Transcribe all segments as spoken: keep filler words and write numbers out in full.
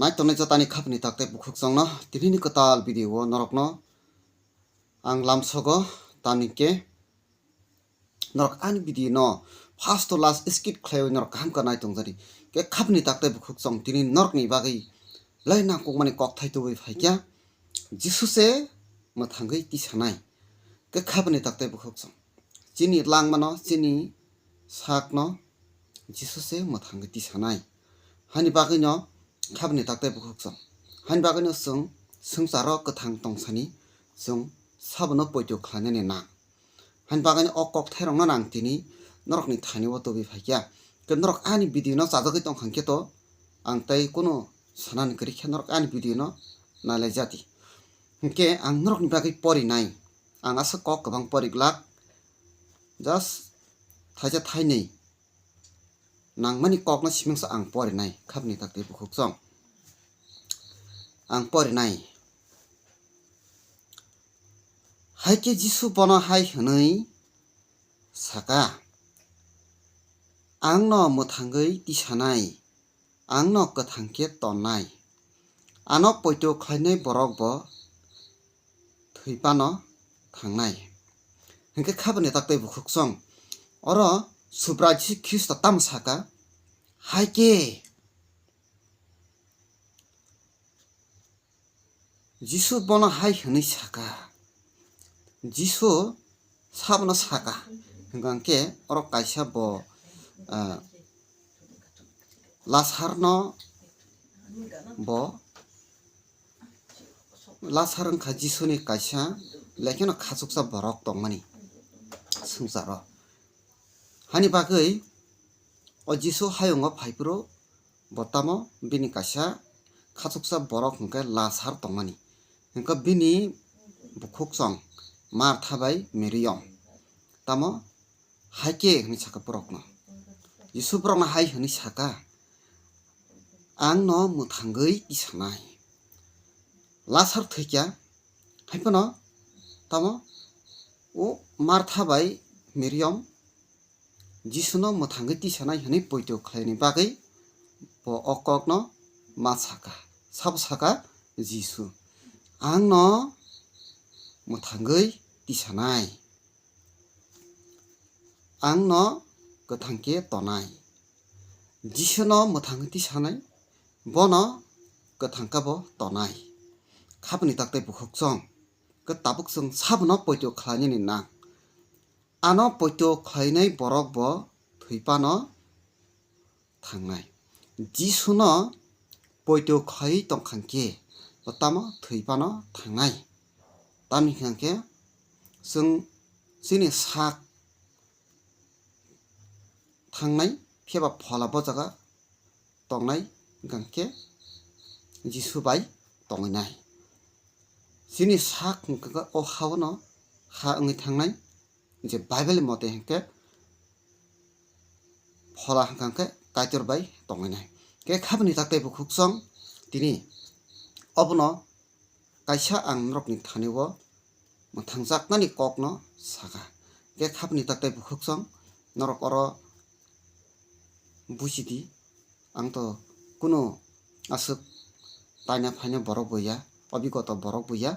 Nai tongnai jotani khapni tak tei bukhuk chwngno tinini kwtal video o norokno ang lamsogo, tamni khe norok ani video no first to last skip khlaiwi norok kaham khe nai tongjani. Khe khapni tak tei bukhuk chwng tini norokni bagwi belai nangkukmani kokthai tubui phaikha, Jisu se mwthangwi tisanai. Khe khapni tak tei bukhuk chwng chini langmano, chini sakno Jisu se mwthangwi tisanai. Hani bagwino khapni tak tei bukhuk chwng. Hani bagwino chwng swngcharo kwthang tongsani chwng sabono poito khlainani nang. Hani bagwino o kokthairokno ang tini norokni thani o tubui phaikha. Khe norok ani video no chajagwi tongkha khe to ang tei kunu sanani kwrwi khe norok ani video no nailaijadi. Hinkhe ang norokni bagwi porinai. Ang aswk kok kwbang poriglak. Just thaisa thainwi nangmani kokno simingsa ang porinai, khapni tak tei bukhuk chwng. Ang porinai. Hai khe Jisu bono hai hwnwi saka, "Ang no mwthangwi tisanai, ang no kwthang khe tonnai. Ano poito khlainai borok bo thwi phano thangnai." Hinkhe khapni tak tei bukhuk chwng. Oro Subrai Jisu Khristo tamo saka, hai khe Jisu bono hai hwnwi saka. Jisu sabono saka. Hwnkhe oro kaisa bo, ah, Lasarno bo, Lasar wngkha Jisuni kaisa lekheno khachuksa borok tongmani swngcharo. Hani bagwi o Jisu hayungo phaiphuru bo tamo bini kaisa khachuksa borok hwnkhe Lasar tongmani. Hwnkhe bini bukhuk chwng Martha bai Miriam tamo hai khe hwnwi saka borokno. Jisu borokno hai hwnwi saka, "Ang no mwthangwi tisanai." Lasar thwikha, hai phano tamo o Martha bai Miriam Jisuno mwthangwi tisanai hwnwi poito khlaini bagwi bo o kokno ma saka. Sabo saka Jisu, "Ang no mwthangwi tisanai. Ang no kwthang khe tonai." Jisuno mwthangwi tisanai, bono kwthang khe bo tonai. Khapni tak tei bukhuk chwng, khe tabuk chwng sabono poito khlainani nang. Ano poito khlainai borok bo thwi phano thangnai. Jisuno poito khlaiwi tongkha khe bo tamo thwi phano thangnai. Tamni hwnkha khe chwng chini sak thangnai, phiya ba phola bo jaga tongnai hwnkha khe Jisu bai tongwi nai. Chini sak hwnkha khe o ha-o no ha wngwi thangnai, je Bible mote hwnkhe phola hwnkha khe Kaitor bai tongwi nai. Khe khapni tak tei bukhuk chwng tini obono kaisa ang norokni thani o mwthangjaknani kokno saka. Khe khapni tak tei bukhuk chwng norok oro buji di, ang to kunu aswk taina phaina borok bo ya, obigoto borok bo ya,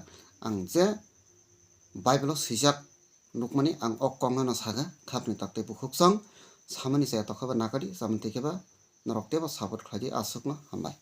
ang je Bible o swijak nukmani ang o kokno no saka, khapni tak tei bukhuk chwng samani chaya tokha ba nakadi, samani tei khe ba norok teibo support khlai di, aswkno hambai.